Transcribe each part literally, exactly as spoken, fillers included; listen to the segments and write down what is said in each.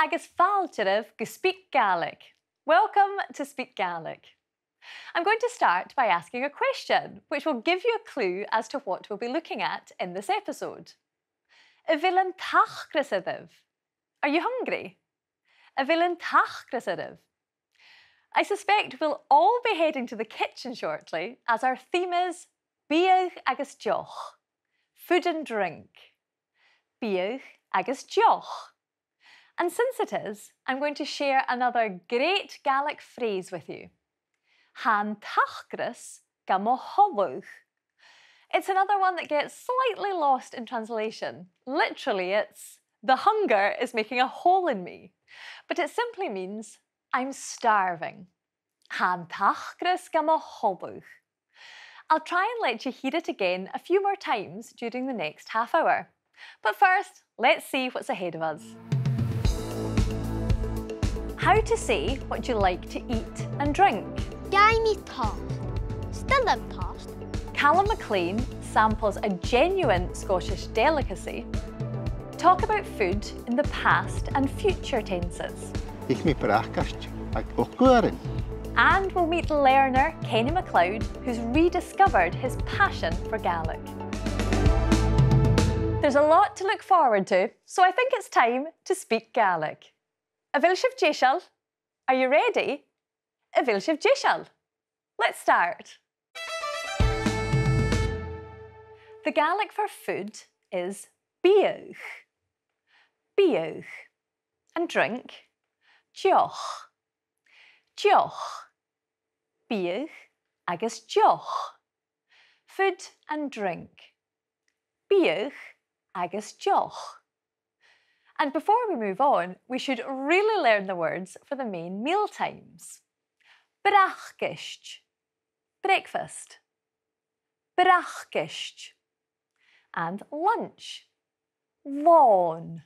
Agus fàilte oirbh gu SpeakGaelic. Welcome to SpeakGaelic. I'm going to start by asking a question, which will give you a clue as to what we'll be looking at in this episode. A bheil an t-acras oirbh? Are you hungry? A bheil an t-acras oirbh? I suspect we'll all be heading to the kitchen shortly, as our theme is biadh agus deoch. Food and drink. Biadh agus deoch. And since it is, I'm going to share another great Gaelic phrase with you. Tha an t-acras gam thoileadh. It's another one that gets slightly lost in translation. Literally, it's, "The hunger is making a hole in me." But it simply means, "I'm starving." Tha an t-acras gam thoileadh. I'll try and let you hear it again a few more times during the next half hour. But first, let's see what's ahead of us. How to say what you like to eat and drink. Gabhaidh mi tost. 'S toil leam tost. Calum MacLean samples a genuine Scottish delicacy. Talk about food in the past and future tenses. Ith mi bracaist aig ochd uairean. And we'll meet learner Kenny MacLeod, who's rediscovered his passion for Gaelic. There's a lot to look forward to, so I think it's time to SpeakGaelic. A bheil sibh deiseil? Are you ready? A bheil sibh deiseil? Let's start. The Gaelic for food is biadh. Biadh. And drink. Deoch. Deoch. Biadh agus deoch. Food and drink. Biadh agus deoch. And before we move on, we should really learn the words for the main meal times. Bracaist. Breakfast. Bracaist. And lunch. Lòn.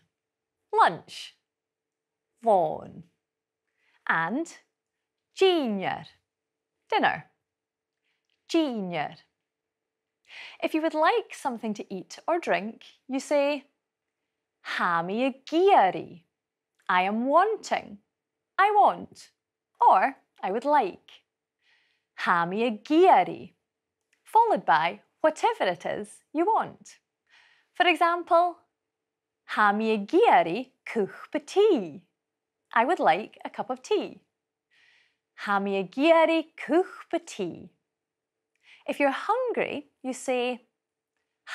Lunch. Lòn. And dìnnear. Dinner. Dìnnear. If you would like something to eat or drink, you say, "Tha mi ag iarraidh." I am wanting. I want. Or I would like. Tha mi ag iarraidh. Followed by whatever it is you want. For example, "Tha mi ag iarraidh cupa tì." I would like a cup of tea. "Tha mi ag iarraidh cupa tì." If you're hungry, you say,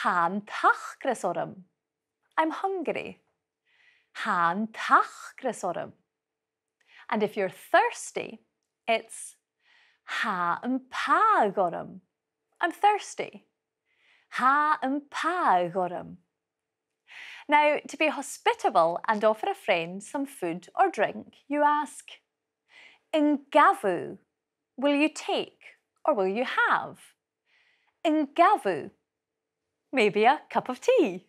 "Tha an t-acras orm." I'm hungry. Tha an t-acras orm. And if you're thirsty, it's, "Tha am pàigheadh orm." I'm thirsty. Tha am pàigheadh orm. Now, to be hospitable and offer a friend some food or drink, you ask, "An gabh thu?" Will you take or will you have? An gabh thu? Maybe a cup of tea.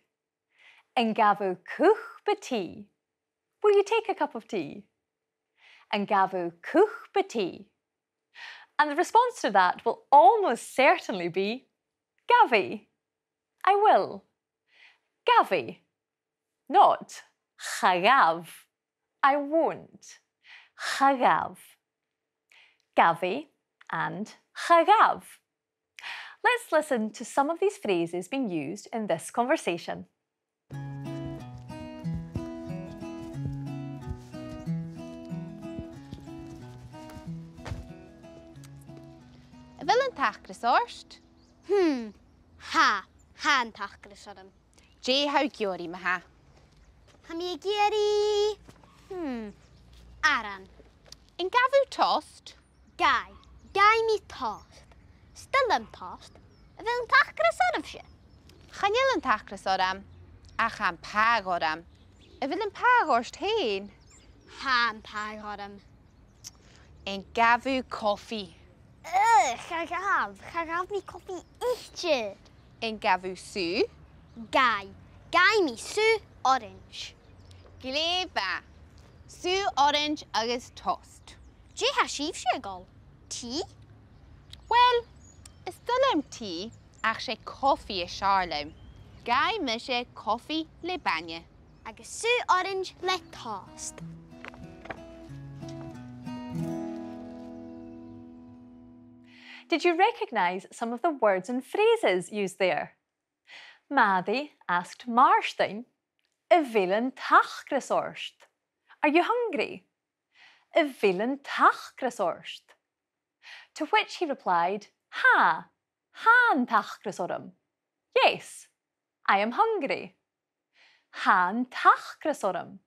An gabh thu cupa tì? Will you take a cup of tea? An gabh thu cupa tì? And the response to that will almost certainly be, "Gabhaidh." I will. Gabhaidh. Not cha ghabh. I won't. Cha ghabh. Gabhaidh and cha ghabh. Let's listen to some of these phrases being used in this conversation. A bheil an t-acras ort? Hmm, tha, tha an t-acras orm. Dè tha thu ag iarraidh, ma-thà? Tha mi ag iarraidh, hmm, aran. An gabh thu tost? Gabhaidh, gabhaidh mi tost. 'S toil leam tost. A bheil an t-acras oirbhse? Chan eil an t-acras orm, ach tha am pàigheadh orm. A bheil am pàigheadh ort fhèin? Tha am pàigheadh orm. An gabh thu cofaidh? Ugh, cha ghabh, cha ghabh mi cofaidh idir. An gabh thu sùgh? Gabhaidh, gabhaidh mi sùgh orains. Glè mhath. Sùgh orains agus tost. Dè tha sibhse ag òl? Tì? Uill, is toil leam tì, ach 's e cofaidh as fheàrr leam. Gabhaidh mise cofaidh le bainne. Agus sùgh orains le tost. Did you recognise some of the words and phrases used there? Màiri asked Màrtainn, "A bheil an t-acras ort?" Are you hungry? "A bheil an t-acras ort?" To which he replied, "Tha, tha an t-acras orm." Yes, I am hungry. Tha an t-acras orm.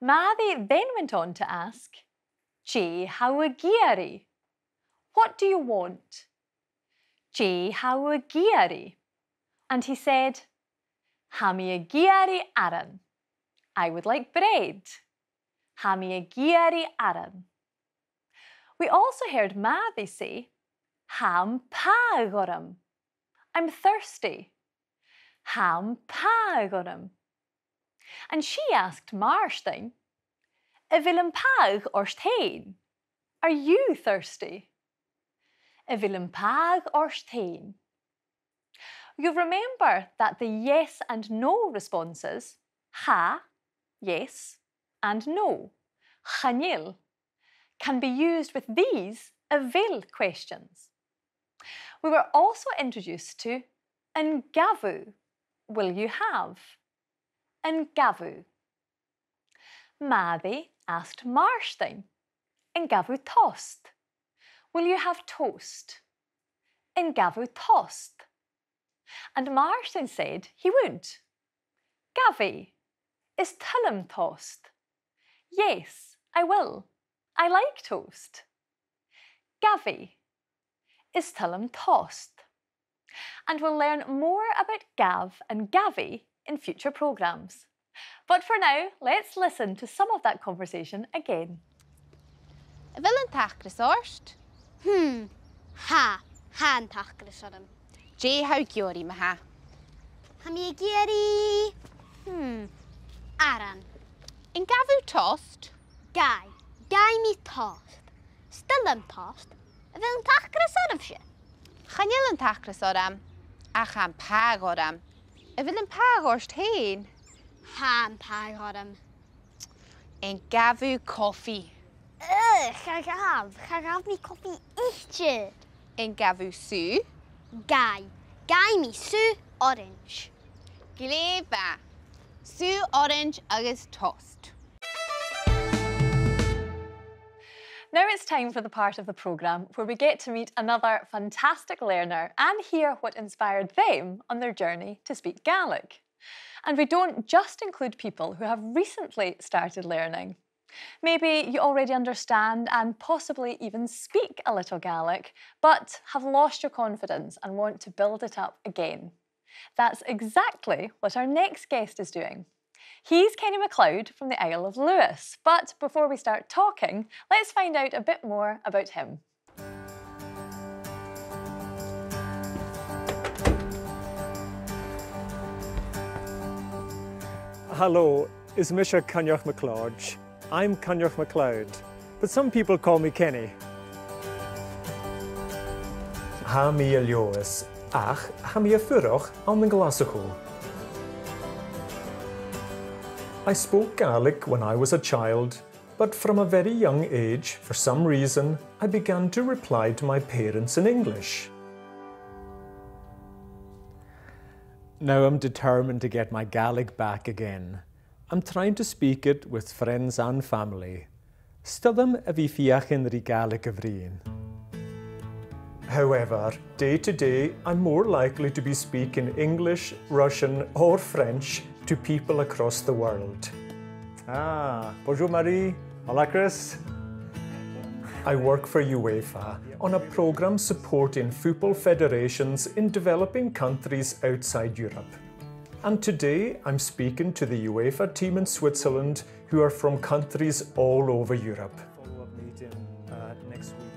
Màiri then went on to ask, "Dè tha thu ag iarraidh?" What do you want? "Dè tha thu ag iarraidh?" And he said, "Tha mi ag iarraidh aran." I would like bread. Tha mi ag iarraidh aran. We also heard Màiri say, "Tha am pàigh orm." I'm thirsty. Tha am pàigh orm. And she asked Màrtainn, "A bheil am pàigh ort fhèin?" Are you thirsty? A bheil am pàigh ort fhèin? You'll remember that the yes and no responses, tha, yes, and no, chan eil, can be used with these a bheil questions. We were also introduced to an gabh thu, will you have? An gabh thu. Màiri asked Màrtainn, "An gabh thu tost?" Will you have toast? An gabh thu tost? And Màrtainn said he would. Gabhaidh, is toil leam tost. Yes, I will. I like toast. Gabhaidh, is toil leam tost. And we'll learn more about gabh and gabhaidh in future programmes. But for now, let's listen to some of that conversation again. A bheil an t-acras ort? Hmm. Tha, tha an t-acras orm. Dè tha thu ag iarraidh, ma-thà? Tha mi ag iarraidh, hmm, aran. An gabh thu tost? Gabhaidh, gabhaidh mi tost. Is toil leam tost. A bheil an t-acras oirbhse? Chan eil an t-acras orm, ach tha am pàigh orm. A bheil am pàigh ort fhèin? Tha am pàigh orm. An gabh thu cofaidh? Ugh, cha ghabh, cha ghabh mi cofaidh idir. An gabh thu sùgh? Gabhaidh, gabhaidh mi sùgh orains. Glè mhath. Sùgh orains agus tost. Now it's time for the part of the programme where we get to meet another fantastic learner and hear what inspired them on their journey to speak Gaelic. And we don't just include people who have recently started learning. Maybe you already understand and possibly even speak a little Gaelic, but have lost your confidence and want to build it up again. That's exactly what our next guest is doing. He's Kenny MacLeod from the Isle of Lewis, but before we start talking, let's find out a bit more about him. Halò, is mise Coinneach MacLeòid. I'm Coinneach MacLeod, but some people call me Kenny. Tha mi à Leòdhas, ach tha mi a' fuireach ann an Glaschu. I spoke Gaelic when I was a child, but from a very young age, for some reason, I began to reply to my parents in English. Now I'm determined to get my Gaelic back again. I'm trying to speak it with friends and family. 'S toil leam a bhith a' feuchainn ri Gàidhlig a bhruidhinn. However, day to day, I'm more likely to be speaking English, Russian or French to people across the world. Ah, bonjour Marie. Hola Chris. I work for UEFA on a programme supporting football federations in developing countries outside Europe. And today I'm speaking to the UEFA team in Switzerland who are from countries all over Europe. Follow-up meeting, uh, next week.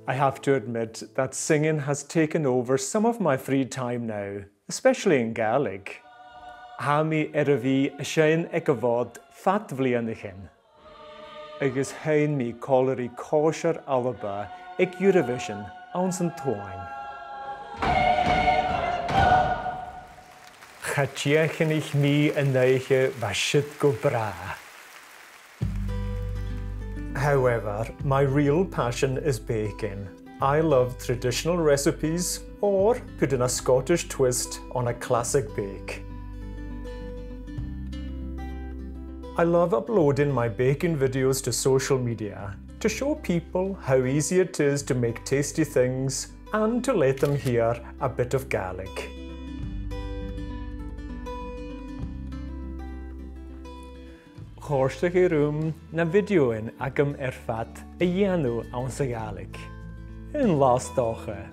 I have to admit that singing has taken over some of my free time now, especially in Gaelic. Tha mi air a bhith a' seinn aig a' Mhòd fad bhliadhnaichean. Agus sheinn mi còmhla ri còisir Alba aig Eurovision anns an t-Samhain. Cha dìochuimhnich mi an oidhche, bha siud gu bràth. However, my real passion is baking. I love traditional recipes or putting a Scottish twist on a classic bake. I love uploading my baking videos to social media to show people how easy it is to make tasty things and to let them hear a bit of Gaelic. Chòrdadh e rium na bhidiothan agam air fad a dhèanamh anns a' Ghàidhlig. An latha 's dòcha.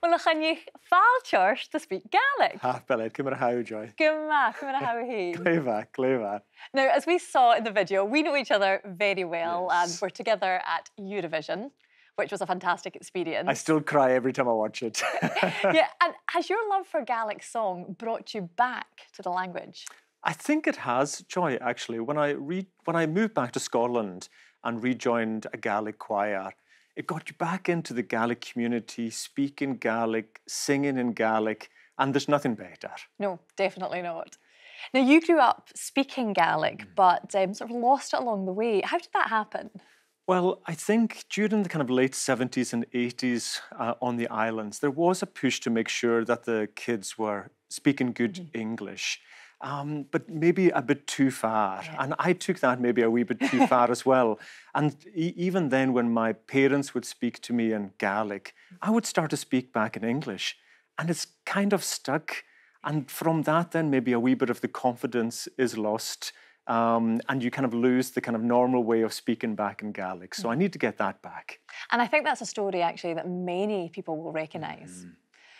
Uill, a Choinnich, fàilte ort to Speak Gaelic. Tha, Bella, ciamar a tha thu, Joy? Gu math, ciamar a tha thu fhèin? Glè mhath, glè mhath. Now, as we saw in the video, we know each other very well. Yes. And we're together at Eurovision, which was a fantastic experience. I still cry every time I watch it. Yeah, and has your love for Gaelic song brought you back to the language? I think it has, Joy, actually. When I re-, when I moved back to Scotland and rejoined a Gaelic choir, it got you back into the Gaelic community, speaking Gaelic, singing in Gaelic, and there's nothing better. No, definitely not. Now, you grew up speaking Gaelic, mm, but, um, sort of lost it along the way. How did that happen? Well, I think during the kind of late seventies and eighties, uh, on the islands, there was a push to make sure that the kids were speaking good, mm-hmm, English, um, but maybe a bit too far. Yeah. And I took that maybe a wee bit too far as well. And e-, even then, when my parents would speak to me in Gaelic, I would start to speak back in English. And it's kind of stuck. And from that, then maybe a wee bit of the confidence is lost, um, and you kind of lose the kind of normal way of speaking back in Gaelic. So I need to get that back. And I think that's a story, actually, that many people will recognise. Mm.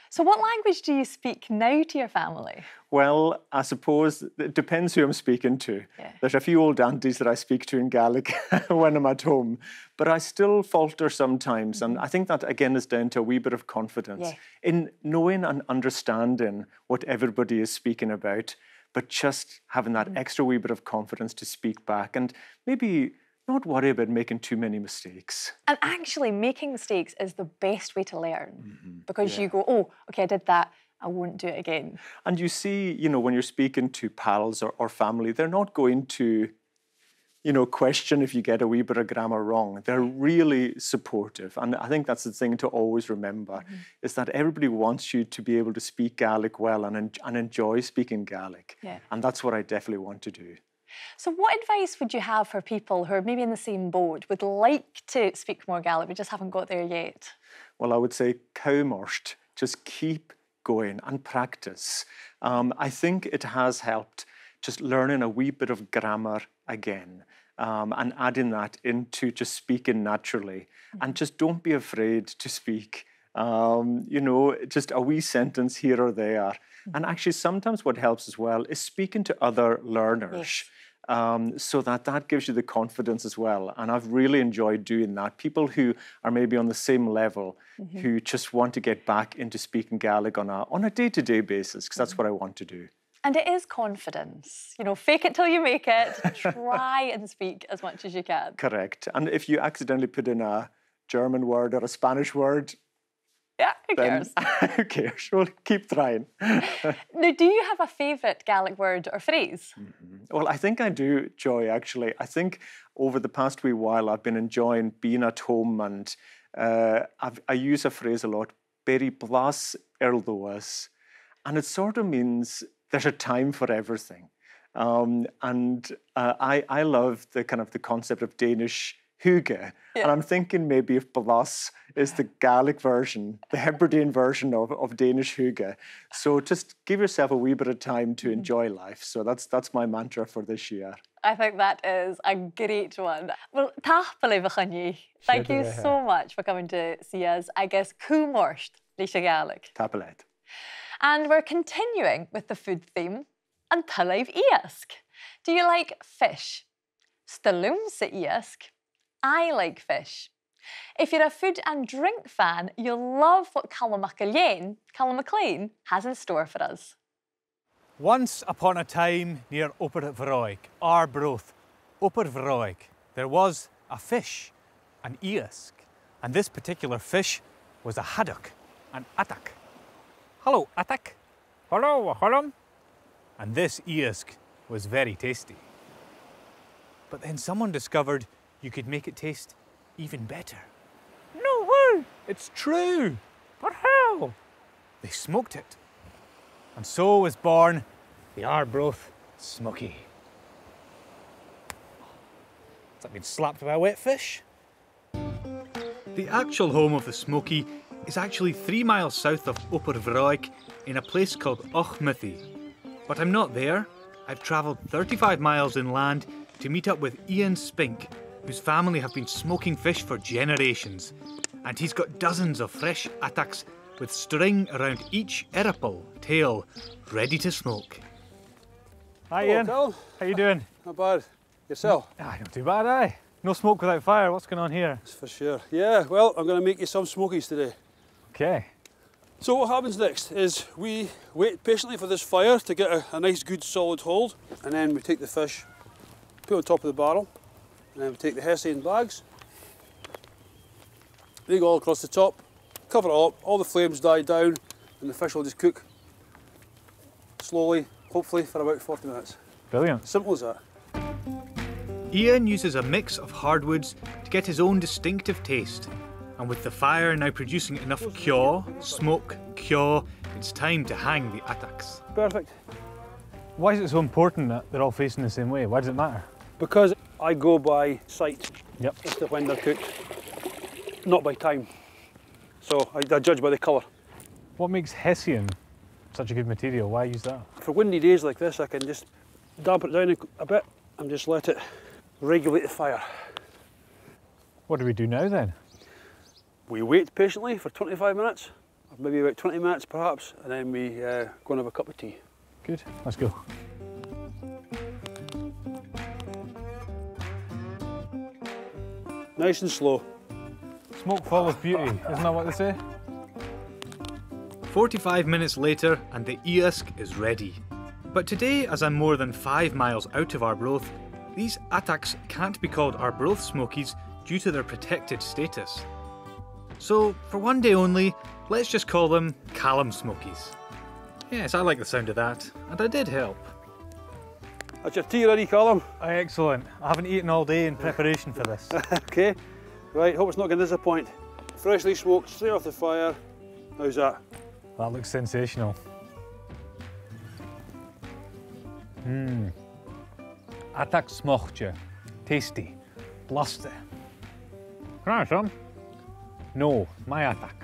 So what language do you speak now to your family? Well, I suppose it depends who I'm speaking to. Yeah. There's a few old aunties that I speak to in Gaelic when I'm at home, but I still falter sometimes, and, mm-hmm, I think that, again, is down to a wee bit of confidence, yeah, in knowing and understanding what everybody is speaking about, but just having that, mm-hmm, extra wee bit of confidence to speak back and maybe not worry about making too many mistakes. And actually, making mistakes is the best way to learn, mm-hmm, because, yeah, you go, "Oh, okay, I did that. I won't do it again." And you see, you know, when you're speaking to pals or, or family, they're not going to, you know, question if you get a wee bit of grammar wrong. They're really supportive. And I think that's the thing to always remember, mm-hmm, is that everybody wants you to be able to speak Gaelic well and en-, and enjoy speaking Gaelic. Yeah. And that's what I definitely want to do. So what advice would you have for people who are maybe in the same boat, would like to speak more Gaelic, but just haven't got there yet? Well, I would say, cùm ort, just keep going and practice. Um, I think it has helped just learning a wee bit of grammar again, um, and adding that into just speaking naturally. And just don't be afraid to speak. Um, you know, just a wee sentence here or there. And actually, sometimes what helps as well is speaking to other learners, yes, um, so that that gives you the confidence as well. And I've really enjoyed doing that. People who are maybe on the same level, mm-hmm, who just want to get back into speaking Gaelic on a, on a day-to-day basis, 'cause that's, mm-hmm, what I want to do. And it is confidence. You know, fake it till you make it. Try and speak as much as you can. Correct. And if you accidentally put in a German word or a Spanish word, yeah, who cares? Who cares? We'll keep trying. Now, do you have a favourite Gaelic word or phrase? Mm-hmm. Well, I think I do, Joy, actually. I think over the past wee while I've been enjoying being at home and, uh, I've, I use a phrase a lot, beir blas air luas. And it sort of means there's a time for everything. Um, and, uh, I, I love the kind of the concept of Danish hygge. Yeah. And I'm thinking maybe if blas is the Gaelic version, the Hebridean version of, of Danish hygge. So just give yourself a wee bit of time to, mm-hmm, enjoy life. So that's, that's my mantra for this year. I think that is a great one. Well, tapadh leibh, a Choinnich. Thank you so much for coming to see us. Agus cùm ort leis a' Ghàidhlig. Tapadh leat. And we're continuing with the food theme. An toil leibh iasg? Do you like fish? 'S toil leamsa iasg. I like fish. If you're a food and drink fan, you'll love what Calum MacIlleathain, Calum MacLean, has in store for us. Once upon a time, near Obar Bhreòig, Arbroath, Obar Bhreòig, there was a fish, an iasg, and this particular fish was a haddock, an adag. Hallo, adag. Hallo, a Chaluim. And this iasg was very tasty. But then someone discovered you could make it taste Even better. No way! It's true! But how? They smoked it. And so was born the Arbroath Smokie. Has that been slapped by a wet fish? The actual home of the Smokie is actually three miles south of Obar Bhreac in a place called Auchmuidhe. But I'm not there. I've travelled thirty-five miles inland to meet up with Iain Spink, whose family have been smoking fish for generations, and he's got dozens of fresh attachs with string around each earball, tail, ready to smoke. Hi, hello, Iain. Callum. How you doing? Not bad. Yourself? Aye, not too bad, aye. No smoke without fire. What's going on here? That's for sure. Yeah, well, I'm gonna make you some smokies today. Okay. So what happens next is we wait patiently for this fire to get a, a nice, good, solid hold, and then we take the fish, put it on top of the barrel, and then we take the hessian bags, they go all across the top, cover it up, all the flames die down, and the fish will just cook slowly, hopefully for about forty minutes. Brilliant. Simple as that. Iain uses a mix of hardwoods to get his own distinctive taste, and with the fire now producing enough ceò, smoke, ceò, it's time to hang the attachs. Perfect. Why is it so important that they're all facing the same way? Why does it matter? Because I go by sight, yep, as to when they're cooked, not by time. So I, I judge by the colour. What makes hessian such a good material? Why use that? For windy days like this, I can just damp it down a, a bit and just let it regulate the fire. What do we do now then? We wait patiently for twenty-five minutes, or maybe about twenty minutes perhaps, and then we, uh, go and have a cup of tea. Good. Let's go. Nice and slow. Smoke follows beauty, isn't that what they say? Forty-five minutes later and the iasg is ready. But today, as I'm more than five miles out of Arbroath, these attachs can't be called Arbroath Smokies due to their protected status. So, for one day only, let's just call them Callum Smokies. Yes, I like the sound of that, and I did help. That's your tea ready, Callum. Aye, excellent. I haven't eaten all day in preparation for this. Okay. Right, hope it's not gonna disappoint. Freshly smoked, straight off the fire. How's that? That looks sensational. Mmm. Attach smocte. Tasty. Blasta. Can I have some? No, my attach.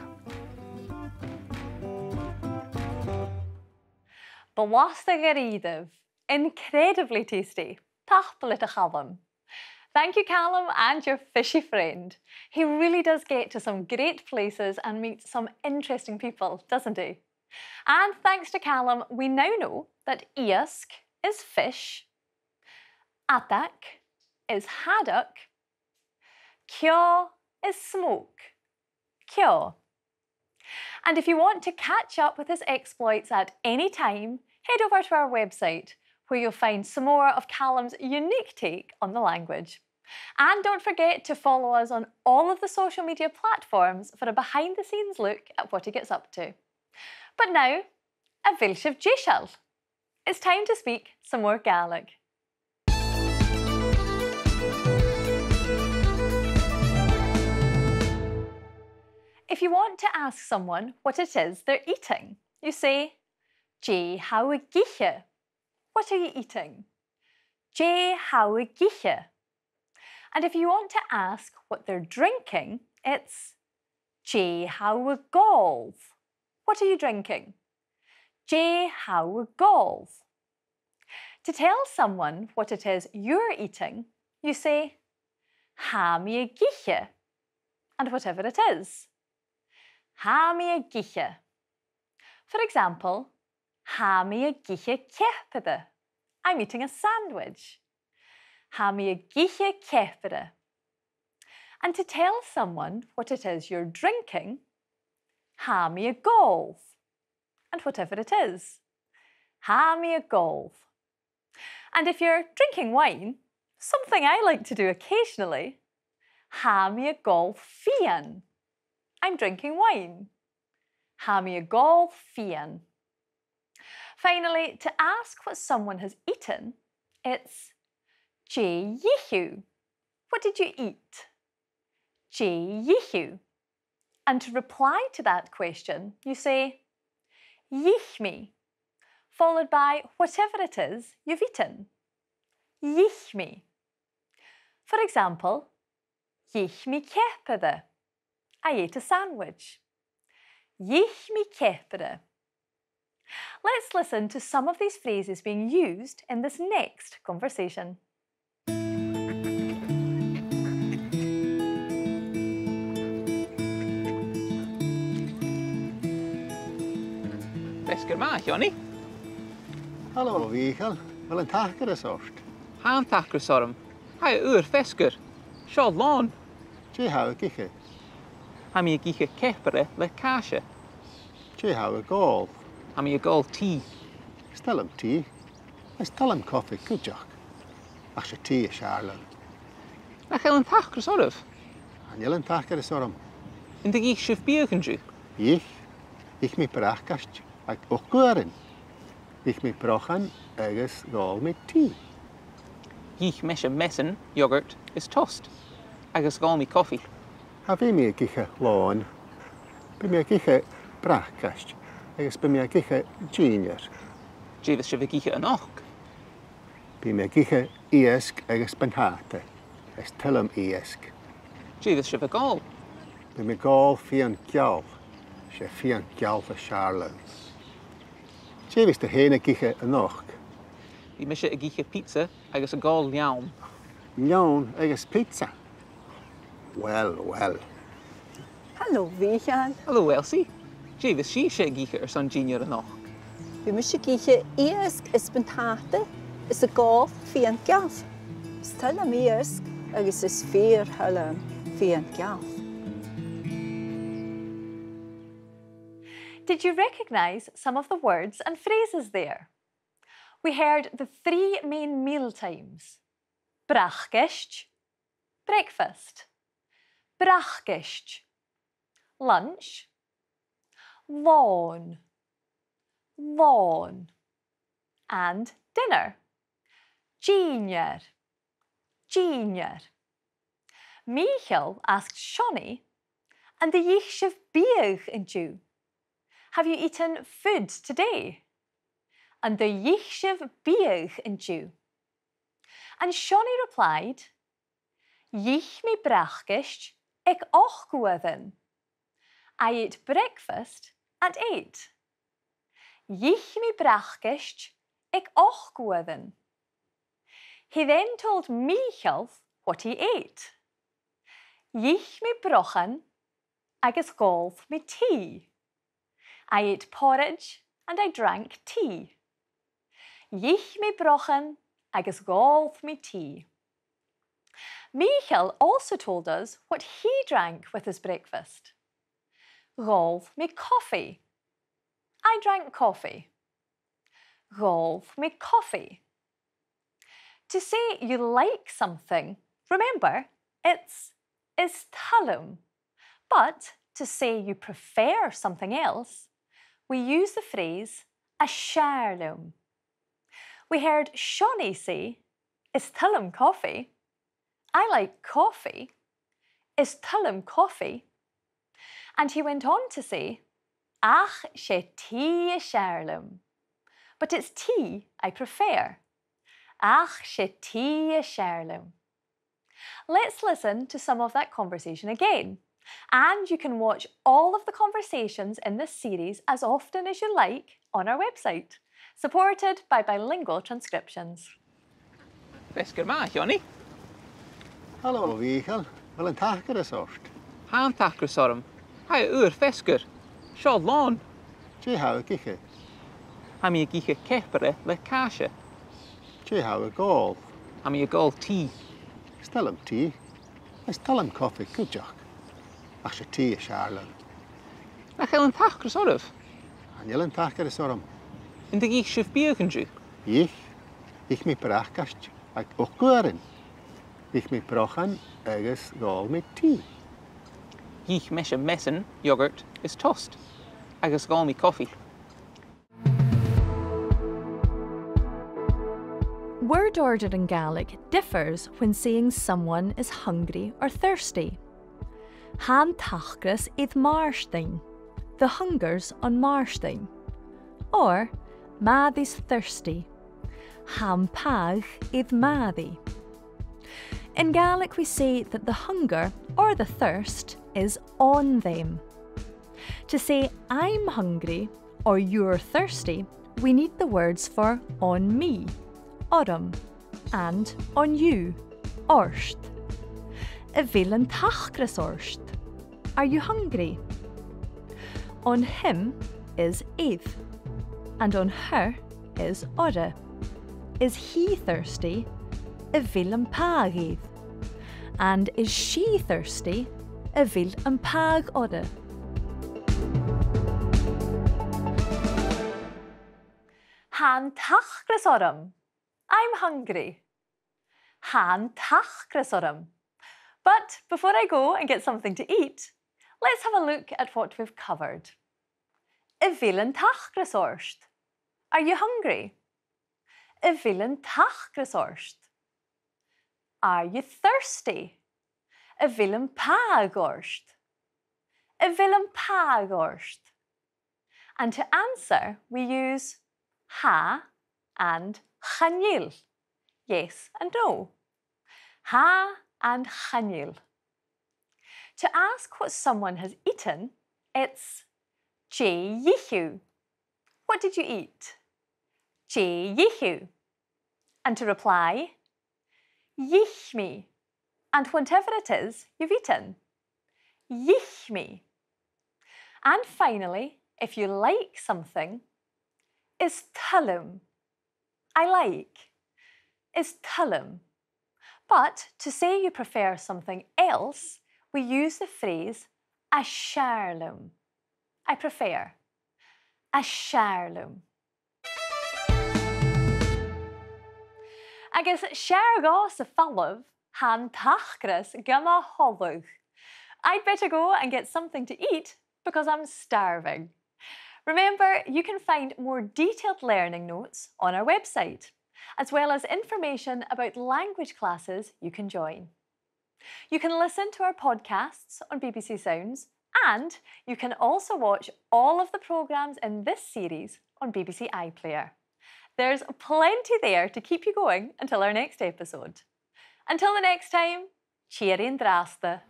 Blasta dha-rìribh. Incredibly tasty. Tapadh leat, a Chaluim. Thank you, Calum, and your fishy friend. He really does get to some great places and meet some interesting people, doesn't he? And thanks to Calum, we now know that iasg is fish, attach is haddock, ceò is smoke, ceò. And if you want to catch up with his exploits at any time, head over to our website, where you'll find some more of Calum's unique take on the language. And don't forget to follow us on all of the social media platforms for a behind-the-scenes look at what he gets up to. But now, a bheil sibh deiseil? It's time to speak some more Gaelic. If you want to ask someone what it is they're eating, you say, "Dè tha thu ag ithe?" What are you eating? "Dè tha thu ag ithe?" And if you want to ask what they're drinking, it's, "Dè tha thu ag òl?" What are you drinking? "Dè tha thu ag òl?" To tell someone what it is you're eating, you say, "Tha mi ag ithe," and whatever it is. "Tha mi ag ithe." For example, "Tha mi ag ithe ceapaire." I'm eating a sandwich. "Tha mi ag ithe ceapaire." And to tell someone what it is you're drinking, "Tha mi ag òl," and whatever it is. "Tha mi ag òl." And if you're drinking wine, something I like to do occasionally, "Tha mi ag òl fìon." I'm drinking wine. "Tha mi ag òl fìon." Finally, to ask what someone has eaten, it's, "Dè dh'ith thu?" What did you eat? Dè dh'ith thu? And to reply to that question, you say, dh'ith mi, followed by whatever it is you've eaten. Dh'ith mi. For example, dh'ith mi ceapaire. I ate a sandwich. Dh'ith mi ceapaire. Let's listen to some of these phrases being used in this next conversation. Feasgar math, a Sheonaidh. Halò, a Mhìcheil. A bheil an t-acras ort? Tha an t-acras orm. Tha e uabhasach feasgar. Seo làn. Dè tha thu ag ithe? Tha mi ag ithe ceapaire le càise. Dè tha thu ag òl? Tha mi ag òl tì. Is toil leam tì. Is toil leam cofaidh cuideachd. Ach 's e tì as fheàrr leam. Nach eil an t-acras oirbh? Chan eil an t-acras orm. An do dh'ith sibh biadh an-diugh? Dh'ith. Dh'ith mi bracaist aig ochd uairean. Dh'ith mi brochan agus dh'òl mi tì. Dh'ith mise measan, yogurt is toast, agus dh'òl mi cofaidh. Cha bhi mi ag ithe làn. Bidh mi ag ithe bracaist agus bidh mi ag ithe dìnnear. Dè bhios sibh ag ithe a-nochd? Bidh mi ag ithe iasg agus buntàta. Is toil leam iasg. Dè bhios sibh ag òl? Bidh mi ag òl fìon geal. 'S e fìon geal as fheàrr leam. Dè bhios tu fhèin ag ithe a-nochd? Bidh mise ag ithe pizza agus ag òl leann. Leann agus pizza? Uill, uill. Halò, a Mhìcheil. Halò, Elsie. Dè bhios sibhse ag ithe airson dìnnear a-nochd? Bidh mise ag ithe iasg is buntàta is ag òl fìon geal. Is toil leam iasg agus is fìor thoil leam fìon geal. Did you recognise some of the words and phrases there? We heard the three main meal times. Bracaist, breakfast. Bracaist, lunch. Lòn, lòn. And dinner. Dìnnear, dìnnear. Mìcheal asked Seonaidh, "An do dh'ith sibh biadh an-diugh?" Have you eaten food today? An do dh'ith sibh biadh an-diugh? And Seonaidh replied, "Dh'ith mi bracaist aig ochd uairean." I ate breakfast at eight. Dh'ith mi bracaist aig ochd uairean. He then told Mìcheal what he ate. Dh'ith mi brochan agus dh'òl mi tì. I ate porridge and I drank tea. Dh'ith mi brochan agus dh'òl mi tì. Mìcheal also told us what he drank with his breakfast. Dh'òl mi cofaidh. I drank coffee. Dh'òl mi cofaidh. To say you like something, remember, it's is toil leam. But to say you prefer something else, we use the phrase as fheàrr leam. We heard Seonaidh say, "Is toil leam cofaidh." I like coffee. Is toil leam cofaidh. And he went on to say, "Ach 's e tì as fheàrr leam." But it's tea I prefer. Ach 's e tì as fheàrr leam. Let's listen to some of that conversation again. And you can watch all of the conversations in this series as often as you like on our website, supported by Bilingual Transcriptions. Feasgar math, a Sheonaidh. Halò, a Mhìcheil. A bheil an t-acras ort? Tha an t-acras orm. Tha e uabhasach feasgar. Seo làn. Dè tha thu ag ithe? Tha mi ag ithe ceapaire le càise. Dè tha thu ag òl? Tha mi ag òl tì. Is toil leam tì. Is toil leam cofaidh cuideachd. Ach 's e tì as fheàrr leam. Nach eil an t-acras oirbh? Chan eil an t-acras orm. An do dh'ith sibh biadh an-diugh? Dh'ith. Dh'ith mi bracaist aig ochd uairean. Dh'ith mi brochan agus dh'òl mi tì. Dh'ith mise measan, yogurt is toast, agus dh'òl mi cofaidh. Word order in Gaelic differs when saying someone is hungry or thirsty. Tha an t-acras air Màrtainn. The hunger's on Màrtainn. Or, Màiri's thirsty. Tha am pàigh air Màiri. In Gaelic, we say that the hunger or the thirst is on them. To say "I'm hungry" or "You're thirsty," we need the words for "on me," orm, and "on you," ort. A bheil an t-acras ort? Are you hungry? On him is air, and on her is orra. Is he thirsty? A bheil am pàigh air? And is she thirsty? A bheil am pàigh orra? Tha an t-acras orm. I'm hungry. Tha an t-acras orm. But before I go and get something to eat, let's have a look at what we've covered. A bheil an t-acras ort? Are you hungry? A bheil an t-acras ort? Are you thirsty? A bheil am pàigh ort? A bheil am pàigh ort? And to answer, we use tha and chan eil. Yes and no. Tha and chan eil. To ask what someone has eaten, it's dè dh'ith thu? What did you eat? Dè dh'ith thu? And to reply, dh'ith mi. And whatever it is you've eaten. Dh'ith mi. And finally, if you like something, is toil leam. I like. Is toil leam. But to say you prefer something else, we use the phrase as fheàrr leam. I prefer. As fheàrr leam. Agus 's fheàrr dhomhsa falbh, tha an t-acras gam tholladh. I'd better go and get something to eat because I'm starving. Remember, you can find more detailed learning notes on our website, as well as information about language classes you can join. You can listen to our podcasts on B B C Sounds, and you can also watch all of the programmes in this series on B B C iPlayer. There's plenty there to keep you going until our next episode. Until the next time, tìoraidh an-dràsta.